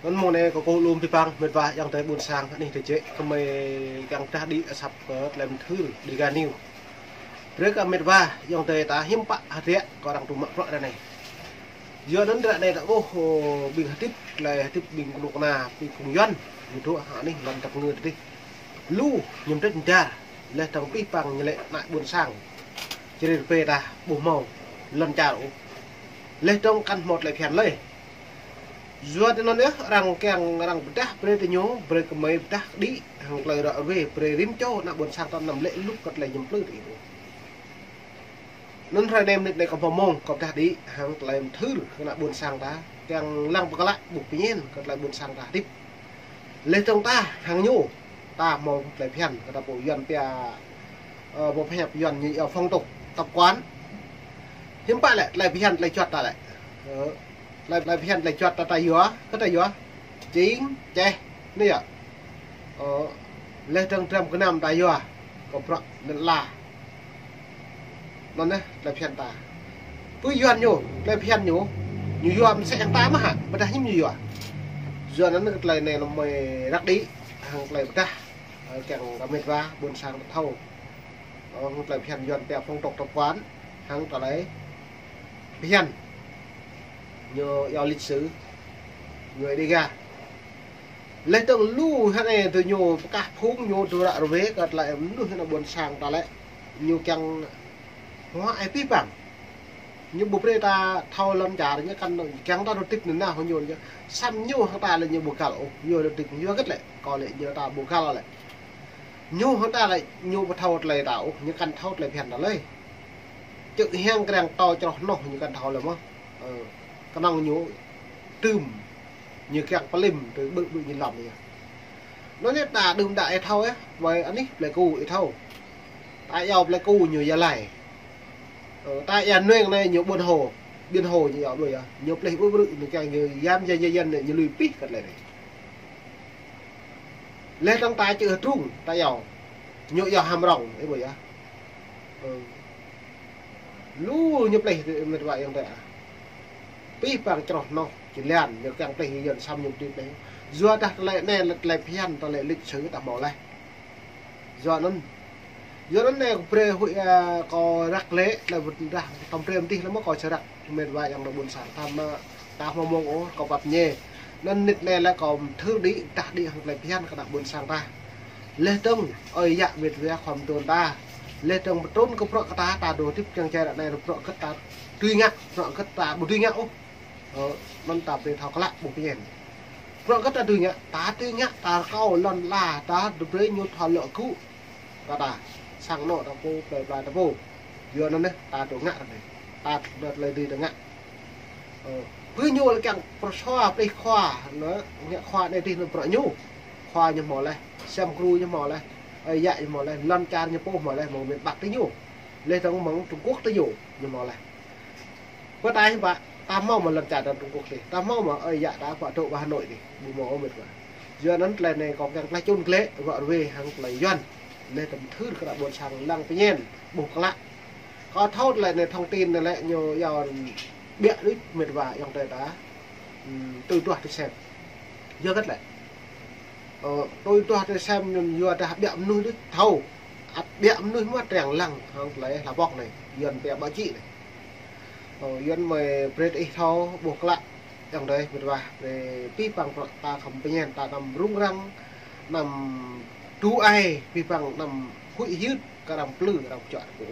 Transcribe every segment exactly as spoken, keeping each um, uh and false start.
Anăn mông anei kâo kkuh lŏm bi păng mĭt wa ayŏng adei ƀuôn sang anih ti jĕ kmei kiăng dah đĭ asăp kơ tlei mthưr Dega News. Brei kơ mĭt wa ayŏng adei ta hiăm pă hdră kơ arăng tŭ mă bruă ară anei. Yua anăn ară anei ta ƀuh, ơ, ƀing hdĭp, tlei hdĭp ƀing knŭk kna, ƀing phung Yuăn, ñu dôk hŏng anih lăn dap kngư dih. Lu ñu mdĭt mdar, leh dơ̆ng bi păng ñu lĕ ană ƀuôn sang. Čri rpê ta ƀuh mâo lăn čar ôh. Leh dơ̆ng kăn mâo tlei bhiăn lei. Yua anăn yơh, arăng kiăng arăng pơdah brei ti ñu, brei kmei pơdah đĭ hŏng tlei ră ruê, brei rĭm čô ană ƀuôn sang ta năm lĕ luh kơ tlei ñu mplư ti ñu. Anăn hruê anei mnĭt anei kâo mâo mông kâo pơdah đĭ hŏng tlei mthưr kơ ană ƀuôn sang ta, kiăng lăng pơklă ƀuh pơñen kơ tlei ƀuôn sang ta hdĭp. Leh dơ̆ng ta hŏng ñu, ta mâo tlei bhiăn kơ ta pô Yuăn pia, ơ, pô pơhiăp Yuăn ñu iêu phong tục, tập quán. Hiăm pă lĕ tlei bhiăn tlei juăt ta lĕ. Ơ, tlei, tlei bhiăn tlei juăt ta, ta yua, kơ ta yua. Čing, čeh, anei yơh. Ơ, leh dơ̆ng dram gơnam ta yua, kơ bruă lăn ala. Anăn yơh, tlei bhiăn ta. Pô Yuăn ñu, tlei bhiăn ñu, ñu yua msĕ hŏng ta mơh hă, ƀiădah hiăm ñu yua. Yua anăn kơ tlei anei lŏ mei răk đĭ, hŏng tlei pơdah, ơ, kiăng kơ mĭt wa ƀuôn sang ta thâo. Ơ, hŏng tlei bhiăn Yuăn pia phong tục tập quán, hŏng tlei bhiăn ñu iêu lịch sử, người Dega. Leh dơ̆ng lu hŏng anei tơ ñu pơkah phung ñu tơ ră ruê kơ tlei mnuih ană ƀuôn sang ta lĕ, ñu kiăng hua ai bi păng. Ñu ƀu brei ta thâo lăn čar ñu kăn, kiăng ta dôk hdĭp nanao hŏng ñu, săm ñu hŏng ta lĕ ñu ƀu găl ôh, ñu dôk hdĭp ñu gĭt lĕ, kâo lĕ ñu ta ƀu găl lĕ. Ñu hŏng ta lĕ ñu ƀu thâo tlei ta ôh, ñu kăn thâo tlei bhiăn ta lei. Čư̆ hiăng kriăng tâo čroh noh ñu kăn thâo lei mơh. Ơ, knŏng ñu tưm, ñu kiăng pơlim, tơ ƀư ƀư ñu lăm yơh. Anăn yơh ta đưm đă ih thâo yơh, ƀai anih Pleiku ih thâo. Ta iêu Pleiku ñu Gia Lai. Ơ, ta iêu Nueng anei ñu Buôn Hồ, Biên Hồ ñu iêu đuĕ yơh. Ñu plih ƀu ƀrư̆ ñu kiăng ñu yam ya ya yan ñu lui pih kơ tlei anei. Leh dơ̆ng ta čư̆ H'Drung, ta iêu. Ñu iêu H'Mrŏng, ih ƀuh yơh. Ơ. Lu ñu plih ti mĭt wa ayŏng adei ah. Bi păng čroh noh, či lian, ñu kiăng plih Yuăn săm ñu ti plih. Yua dah tlei anei lĕ tlei bhiăn, tlei lịch sử ta mâo leh. Yua anăn. Yua anăn anei kâo brei huĭ, ơ, kâo răk lĕ, tlei wơ̆t dah, tăm brei mdih leh mơh kâo srăk, mĭt wa ayŏng adei ƀuôn sang. Tăm, ơ, ta mâo mông ôh, kâo pap ñe. Anăn mnĭt anei lĕ kâo mthưr đĭ, pơdah đĭ hŏng tlei bhiăn kơ ană ƀuôn sang ta. Leh dơ̆ng, ơi yă mĭt wa khua mduôn ta. Leh dơ̆ng mtrŭn kơ bruă kơ ta, ta dôk hdĭp kiăng čar anei bruă kơ ta dưi ngă, bruă kơ ta ƀu dưi ngă ôh. Ơ, anăn ta brei thâo klă ƀuh pơñen. Bruă kơ ta dưi ngă, ta dưi ngă, ta rơkâo lăn ala, ta dôk brei ñu thâo lŏ gŭ. Kơ ta, sang anôk ta pô, plei pla ta pô. Yua anăn neh, ta dôk ngă anei. Ta dôk tlei dưi ta ngă. Ơ, pô ñu lĕ kiăng pơsua, plih khua, anăn, ngă khua anei dih anăn bruă ñu. Khua ñu mâo leh, sem gru ñu mâo leh, ơi yă ñu mâo leh, lăn čar ñu pô mâo leh, mơ̆ng miền Bắc ti ñu. Leh dơ̆ng mơ̆ng Trung Quốc ti ñu, ñu mâo leh. Pơ ta hiư̆m pă, ta mâo mơ̆ lăn čar ta Trung Quốc dih, ta mâo mơ̆ ơi yă ta pă dôk pơ Hà Nội dih, ƀu mâo ôh mĭt wa. Yua anăn tlei anei kâo kiăng klah čŭn klĕ, ră ruê hŏng tlei Yuăn. Leh dơ̆ng mthưr kơ ană ƀuôn sang lăng pơñen, ƀuh klă. Kâo thâo tlei anei thông tin anei lĕ ñu yua ƀiă đuč mĭt wa ayŏng adei ta. Ưm, tui duah tui sem. Yua kơ tlei. Ơ, tui duah tui sem anăn yua dah ƀiă mnuih đuč thâo. Ăt ƀiă mnuih mơh triăng lăng hŏng tlei hla bŏk anei. Yuăn pia báo chí anei. Ơ, Yuăn mei brei ih thâo ƀuh klă. Ayŏng adei mĭt wa, brei bi păng bruă ta khăm pơñen ta năm rŭng răng, năm tŭ ai, bi păng năm huĭ hyưt, kơ arăng mplư, arăng pčuă ta pô.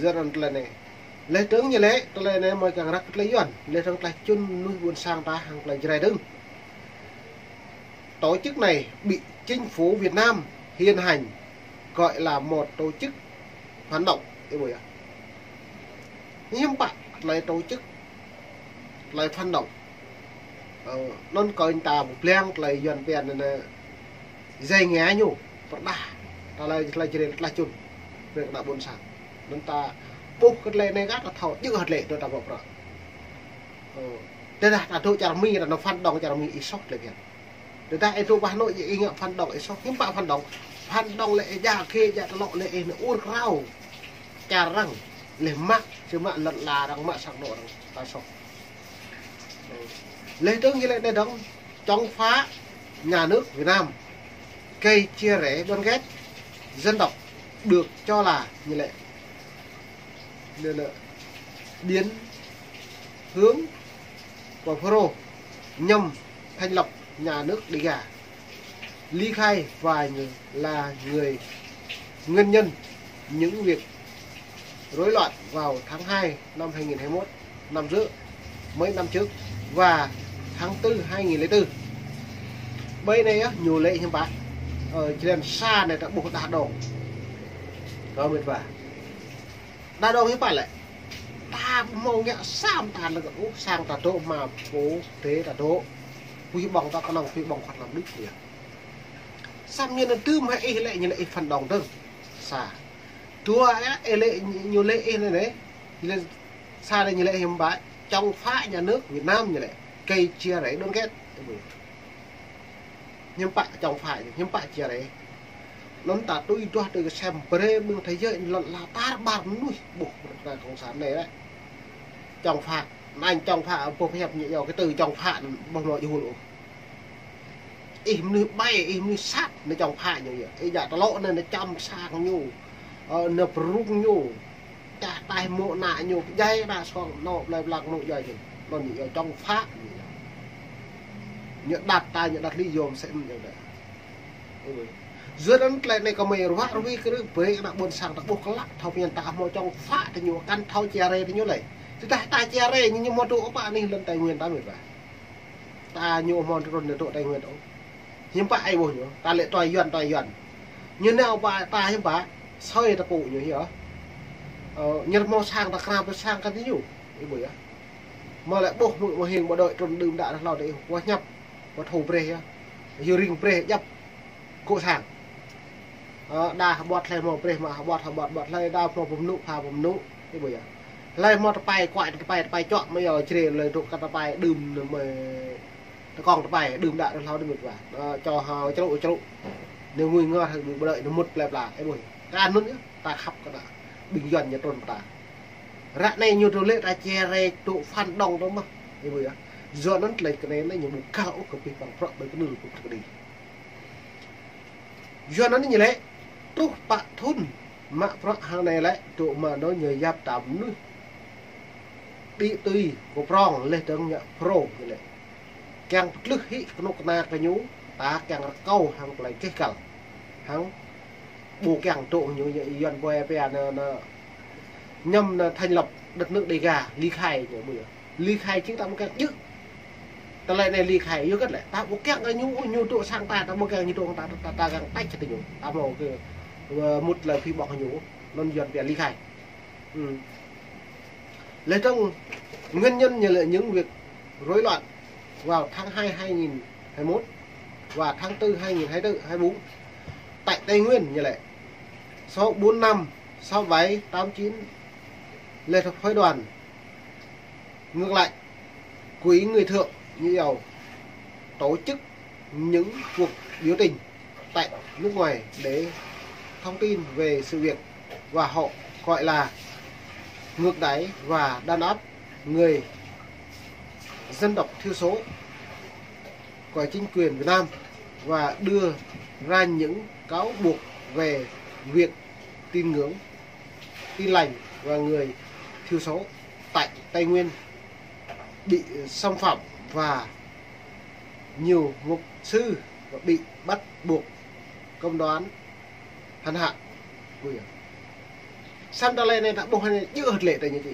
Yua anăn tlei anei. Leh dơ̆ng ñu lĕ, tlei anei mei kiăng răk tlei Yuăn, leh dơ̆ng klah čŭn mnuih ƀuôn sang ta hŏng tlei Jrai dơ̆ng. Tổ chức này bị chính phủ Việt Nam hiện hành gọi là một tổ chức phản động, ih ƀuh yơh. Hiư̆m pă tlei tổ chức, tlei phản động. Ơ, anăn kơ ta ƀuh pliăng tlei Yuăn pia anăn, ơ, danh nghĩa ñu, pơrơđah, ta lĕ, tlei Jrai klah čŭn, brei kơ ană ƀuôn sang. Anăn ta ƀuh kơ tlei anei kơ ta thâo, djŏ hơt lĕ, dôk ta ƀuh bruă. Ơ, tơdah ta dôk čar Mi, ta nao phản động čar Mi ih soh tlei bhiăn. Tơdah ih dôk pơ Hà Nội ih ngă phản động ih soh, hiư̆m pă phản động. Phản động lĕ ih djă khê, djă tlŏ lĕ ih nao ur krao čar arăng. Leh mă, či mă lăn ala arăng, mă sang anôk arăng, ta soh. Ơ. Leh dơ̆ng ñu lĕ anei dơ̆ng chống phá nhà nước Việt Nam, gây chia rẽ đoàn kết dân tộc, được cho là ñu lĕ Nên là biến hướng của Pharaoh nhằm thành lập nhà nước Đêga, ly khai và như là người nguyên nhân những việc rối loạn vào tháng hai năm hai nghìn hai mươi mốt, năm trước, mấy năm trước và tháng tư hai nghìn lẻ tư. Ƀơi anei á, ñu lĕ hiư̆m pă, ơ, člen sa anei ta ƀuh đa đông. Kơ mĭt wa. Đa đông hiư̆m pă lĕ. Ta mâo ngă sa mta lĕ ôh, sang ta dôk mă pô, tê ta dôk. Pui ƀơ̆ng ta knŏng, pui ƀơ̆ng khăt lăm đĭ ya. Sa ñu anăn tưm hĕ ih lĕ, ñu lĕ ih phản động dơ̆ng. Sa. Dua ya, ih lĕ ñu lĕ ih anei anei. Ñu lĕ sa lĕ ñu lĕ hiư̆m pă, chống phá nhà nước Việt Nam ñu lĕ. Gây chia rẽ đoàn kết. Hiư̆m pă chống phá, hiư̆m pă chia rẽ. Anăn ta tui duah tui ksem brei mơ̆ng thế giới lăn ala tar ƀar mnuih ƀuh kơ cộng sản anei lĕ. Chống phá, anăn chống phá, ƀuh hiăp ñu yơh, cái từ chống phá anăn ƀuh mâo êhul ôh. Ih mnuih ƀai, ih mnuih sat, anăn chống phá ñu yơh. Ih djă tơlŏ anăn, anăn čăm sang ñu, ơ, anăn prung ñu. Čah taih mô̆ ană ñu, pơdjai ană song, anŏ plei pla ñu djai hĭn. Anăn ñu yơh chống phá ñu yơh. Ñu đăt ta, ñu đăt lý do msĕ mơ̆n yơh dơ̆. Ơ. Yua anăn tlei anei kơ mei ruă ruai krư̆ brei ană ƀuôn sang ta ƀuh klă, thâo pơñen ta mâo chống phá diñu, kăn thâo chia rẽ diñu lei. Tơdah ta chia rẽ ñu, ñu mâo dôk pă anih lăn Tây Nguyên ta mĭt wa. Ta ñu mâo trŭn dôk Tây Nguyên ôh. Hiư̆m pă ai ƀuh ñu, ta lĕ tui Yuăn, tui Yuăn. Ñu nao pă ta hiư̆m pă, soi ta pô ñu hiu. Ơ, ñu mâo sang ta krao pơ sang kơ diñu. Ih ƀuh yơh. Mâo lĕ ƀuh mơ̆ng, mơ̆ng hing ƀu đuĕ trŭn đưm đă hlâo dih, ƀu hiăp, ƀu thâo brei yơh. Hiu rĭng brei djăp. Kơ sang. Ơ, đa hơƀuăt hlei mâo brei mă hơƀuăt, hơƀuăt, hơƀuăt hlei đa mâo pơmnŭ, pha pơmnŭ. Ih ƀuh yơh. Hlei mâo tơpai kuai, tơpai, tơpai čŏk mă yơh črê lei dôk kơ tơpai đưm mă Tơ kông tơpai đưm đă rơh hlâo đưm mĭt wa. Ơ, čô hao črŭ črŭ. Nĕ ngui ngor hăng ƀu đuĕ nĕ mŭt plei pla. Ih ƀuh. Kơ anăn yơh, ta khăp kơ ta. Ƀing Yuăn ñu trŭn ta. Ră anei ñu dôk lĕ ta chia rẽ tŭ phản động dơ̆ng mơh. Ih ƀuh yơh. Yua anăn tlei kơ anei ñu ƀu kăl ôh kơ pih păng prŏ ƀai knưl pŭk tơkđi. Yua anăn ñu lĕ, truh pă thŭn, mă prăk hŏng anei lĕ, dôk mă anăn ñu yap tam mnuih. Đĭ tui, kơ prŏng, leh dơ̆ng ñu prŏng ñu lĕ. Kiăng pơtlưh hĭ knŭk kna kơ ñu, ta kiăng rơkâo hŏng klei keh kăl. Hŏng ƀu kiăng dôk ñu, ñu Yuăn ƀuê pia anăn, anăn, nhằm anăn thành lập đất nước Đêga, ly khai ñu ƀuh yơh. Ly khai chính ta ƀu kiăng djŏ. Tlei anei ly khai, yua kơ lĕ, ta ƀu kiăng kơ ñu, ñu dôk sang ta, ta ƀu kiăng ñu dôk ta, ta, ta kiăng tač kơ ñu. Ta mâo kơ, ơ, mŭt tlei phi ƀŏk ñu, anăn Yuăn pia ly khai. Ừ. Leh dơ̆ng, nguyên nhân như là những việc rối loạn vào tháng hai hai nghìn hai mươi mốt và tháng tư hai nghìn hai mươi tư, hai mươi bốn tại Tây Nguyên như lĕ. Số bốn năm, sáu bảy, tám chín, leh dơ̆ng phái đoàn. Ngược lại, Quỹ Người Thượng Nhị Dầu tổ chức những cuộc biểu tình tại nước ngoài để thông tin về sự việc và họ gọi là ngược đãi và đàn áp người dân tộc thiểu số của chính quyền Việt Nam và đưa ra những cáo buộc về việc tín ngưỡng Tin Lành và người thiểu số tại Tây Nguyên bị xâm phạm và nhiều mục sư bị bắt buộc cấm đoán hành hạ. Ui. Săm ta lĕ anei ta ƀuh anei djŏ hlăk ta ñu ti.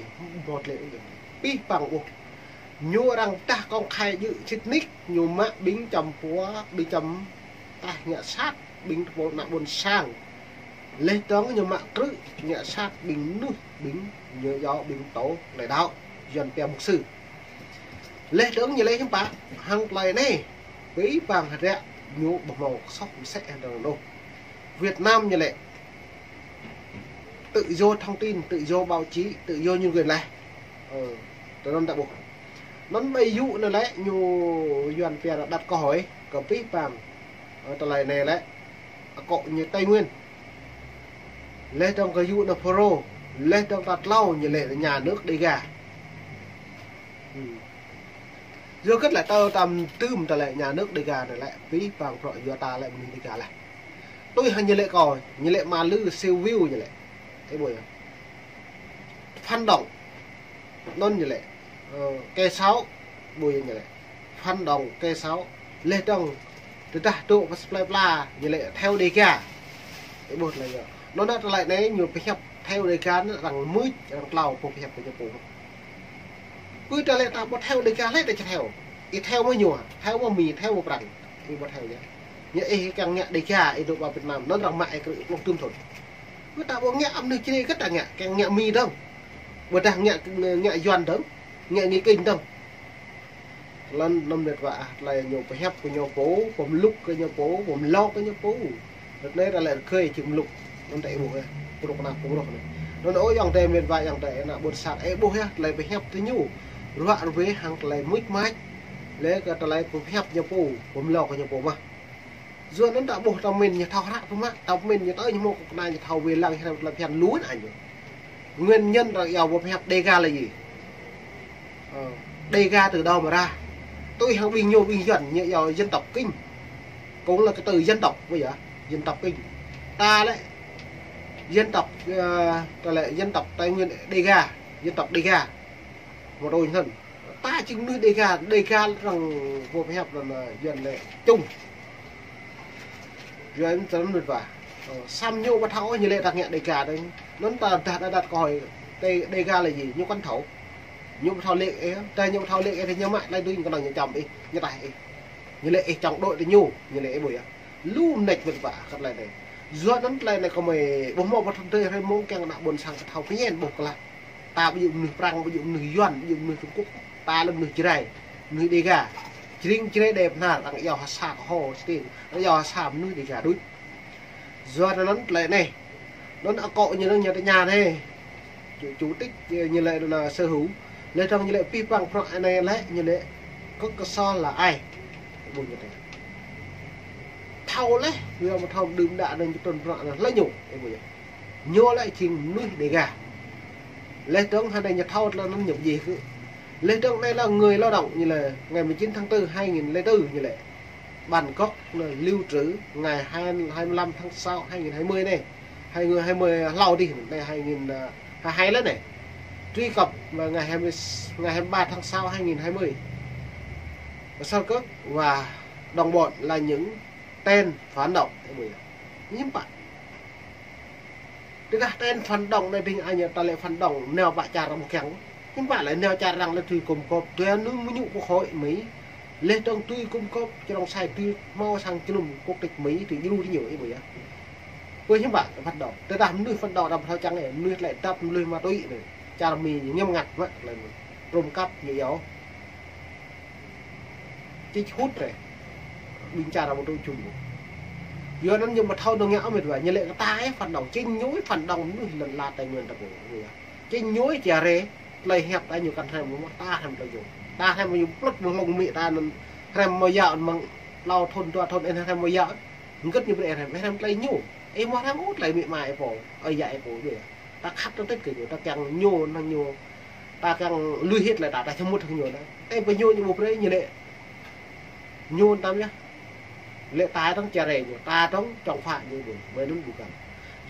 Ƀuh hlăk. Pih păng ƀuh. Ñu arăng tah kông khai djŏ sĭt nik, ñu mă ƀing čăm pua, ƀing čăm tah ngă sat, ƀing tơpul ană ƀuôn sang. Leh dơ̆ng ñu mă krư̆ ngă sat ƀing mnuih, ƀing ñu yua ƀing tâo lĕ đăo, Yuăn pia mục sư. Leh dơ̆ng ñu lĕ hiư̆m pă, hŏng tlei anei, pih păng hdră ñu ƀuh mâo soh msĕ hŏng dơ̆ng anôk. Việt Nam ñu lĕ tự do thông tin, tự do báo chí, tự do nhân quyền leh. Ơ, tơ anăn ta ƀuh. Anăn ƀai yŭ anăn lĕ ñu Yuăn pia là đặt câu hỏi kơ pih păng. Ơ, tlei anei lĕ akŏ ñu Tây Nguyên. Leh dơ̆ng kơ yŭ anăn Pharaoh, leh dơ̆ng ta tlâo ñu lĕ nhà nước Đêga. Ừ. Yua kơ lĕ tơ tăm tưm ta lĕ nhà nước Đêga anei lĕ, pih păng prŏ yua ta lĕ mnuih Đêga leh. Tui hŏng ñu lĕ kâo, ñu lĕ mă lư siêu view ñu lĕ. Ê ƀuh yơh. Phản động. Anăn ñu lĕ. Ơ, kê sáu. Ƀuh yơh ñu lĕ. Phản động kê sáu. Leh dơ̆ng. Tơdah dôk pơplei pla, ñu lĕ theo Đêga. Ê ƀuh tơlơi yơh. Anăn ta lĕ anei ñu pơhiăp theo Đêga anăn arăng mưč, arăng tlao pô pơhiăp kơ ñu pô. Ƀuh ta lĕ ta ƀu theo Đêga lĕ ta či theo. Ih theo mơ̆ ñu, theo mơ̆ Mi, theo mơ̆ Prăng. Ih ƀu theo yơh. Ñu ih kiăng ngă Đêga, ih dôk ƀă Việt Nam, anăn arăng mă ih krư̆ pluh tưm thŭn. Ƀuh ta ƀu ngă mnuih čri kơ ta ngă, kiăng ngă Mi dơ̆ng. Ƀudah ngă, ngă Yuăn dơ̆ng, ngă Người Kinh dơ̆ng. Lăn năm mĕt wa ah, tơlơi ñu pơhiăp kơ ñu pô, pơmluk kơ ñu pô, pơmlŏ kơ ñu pô. Rơ̆t anei ta lĕ rơkơi čing mluk. Anăn ta ih ƀuh yơh, pruh kna pruh anei. Anăn ơ ayŏng adei mĕt wa ayŏng adei, ană ƀuôn sang ih ƀuh yơh, tơlơi pơhiăp tơ ñu. Ruă rơwê hăng tơlơi mưč mač. Leh kơ tơlơi pơhiăp ñu pô, pơmlŏ kơ ñu pô mơh. Yua anăn ta ƀuh ta mĭn ñu thâo hră pơmă, ta mĭn ñu tơ ñu mâo kơ kna ñu thâo wê lăng hrăm tơlơi phiăn lu anăn ñu. Nguyên nhân arăng iâu pơhiăp Đêga là gì? Ờ, Đêga từ đâu mà ra? Tui hăng ƀing ñu ƀing Yuăn ñu iâu dân tộc Kinh. Cũng là cái từ dân tộc bây giờ, dân tộc Kinh. Ta lĕ dân tộc, ờ, ta lĕ dân tộc Tây Nguyên Đêga, dân tộc Đêga. Một đôi thân. Ta čing mnuih Đêga, Đêga arăng pơhiăp anăn, ơ, Yuăn lĕ Trung. Yuăn tơl mĭt wa. Ơ, săm ñu ƀu thâo ñu lĕ ta ngă Đêga dơ̆ng. Anăn ta dah dah dah kơ hơi. Đê-, Đêga là gì? Ñu kăn thâo. Ñu ƀu thâo lĕ ih, ta ñu ƀu thâo lĕ ih, ta ñu mă tơlơi dưi ñu kăn ñu čăm ih, ñu taih ih. Ñu lĕ ih chống đối tơ ñu, ñu lĕ ih ƀuh yơh. Lu mnêč mĭt wa, kơ tơlơi anei. Yua anăn tơlơi anei kơ mơi, ƀuh mâo ƀu thâo tơlơi hriê mơ̆ng kiăng ană ƀuôn sang ta thâo pơñen ƀuh klah. Ta ƀu djŏ mnuih Prăng, ƀu djŏ mnuih Yuăn, ƀu djŏ mnuih Trung Quốc. Ta lĕ mnuih Jrai, mnuih Đêga. Jring Jrai Đê Bhnar, arăng iâu ha sa kơ Hồ Stin, arăng iâu ha sa mnuih Đêga đuč. Yua anăn tơlơi anei. Anăn akŏ ñu anăn ñu tơña anei. Chủ, chủ tịch, ơ, ñu lĕ anăn sở hữu. Leh dơ̆ng ñu lĕ pih păng prŏ anei lĕ, ñu lĕ Kok Ksor là ai. Ƀuh ñu tơña. Thâo leh, ñu mă thâo đưm đă anăn ñu trŭn prŏ anăn lĕ ñu. Ê ƀuh yơh. Ñu lĕ čing mnuih Đêga. Leh dơ̆ng hơnai ñu thâo tơlơi anăn ñu pơjih kơ. Leh dơ̆ng anei là người lao động ñu lĕ ngày mười chín tháng tư hai nghìn lẻ tư ñu lĕ. Bản gốc là lưu trữ ngày hai, hai mươi lăm tháng sáu hai nghìn hai mươi anei. Hai nghìn hai mươi hlâo dih, anei hai nghìn, à, hai hai leh anei. Truy cập vào ngày hai mươi, ngày hai mươi ba tháng sáu hai nghìn hai mươi. Ksor Kok và đồng bọn là những tên phản động. Hiư̆m pă. Tơdah tên phản động anei ƀing anei ta lĕ phản động nao ƀă čar arăng kiăng. Hiư̆m pă lĕ nao čar arăng lĕ tui gum gôp. Tui anăn mơ̆ng ñu quốc hội Mỹ. Leh dơ̆ng tui gum gôp črông sai tui mâo sang jơnum quốc tịch Mỹ tui djru tui ñu ih ƀuh yơh. Pơ hiư̆m pă phản động. Tơdah mnuih phản động arăng ƀu thâo čiăng ih, mnuih tlĕ dăp mnuih ma túy anei. Čar Mi ñu nghiêm ngặt mă tơlơi anăn. Trôm kăp ñu iâu. Čih hŭt rei. Ƀing čar arăng ƀu tŭ čŭn. Yua anăn ñu ƀu thâo nŏng ngă ôh mĭt wa, ñu lĕ kơ ta ih phản động, čĭng ñu ih phản động mnuih lăn ala Tây Nguyên ta pô. Čĭng ñu ih čare, tơlơi hiăp ta ñu kăn hrăm mơh, ta hrăm tơlơi ñu. Ta hrăm ñu plŭt mơ̆ng hlŏng amĭ ta anăn hrăm mâo yă mơ̆ng tlâo thŭn dua thŭn ih hrăm mâo yă. Hgơ̆t ñu brei hrăm, hrăm tơlơi ñu. Ih mâo hrăm ôh tơlơi amĭ ama ih pô, ơi yă ih pô dih. Ta khăp ta tĭt kơ ñu, ta kiăng ñu, năng ñu. Ta kiăng lui hĭt lĕ ta, ta čhmŭt hŏng ñu ta. Ê, pơ ñu ñu ƀu brei ñu lĕ. Ñu tăm yơh. Lĕ ta dơ̆ng čare ñu, ta dơ̆ng chống phá ñu ƀuh. Mơi anăn ƀuh kăn.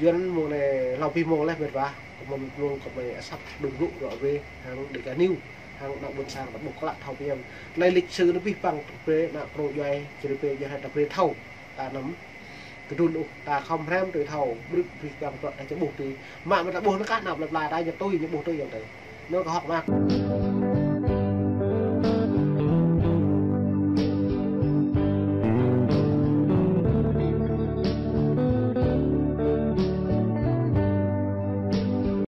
Yua anăn mơ̆ng anei hlâo pih mơ̆ng leh mĭt wa. Kơ mơi mơ̆ng kơ mơi asăp đŭng rŭ rŏ wê, hăng Đêga News, hăng ană ƀuôn sang ta ƀuh klă thâo pơñen. Tơlơi lịch sử anăn pih păng brei ană krông djuai, čri pê djuai ta brei thâo. Ta năm. Kdŭn ôh, ta khŏm hrăm tui thâo, brư̆ tui kiăng prŏ ta či ƀuh tui. Mă mă ta ƀuh anăn kah nao plei pla ta ñu tui, ñu ƀuh tui ayŏng adei. Anăn kơ hŏk mơak.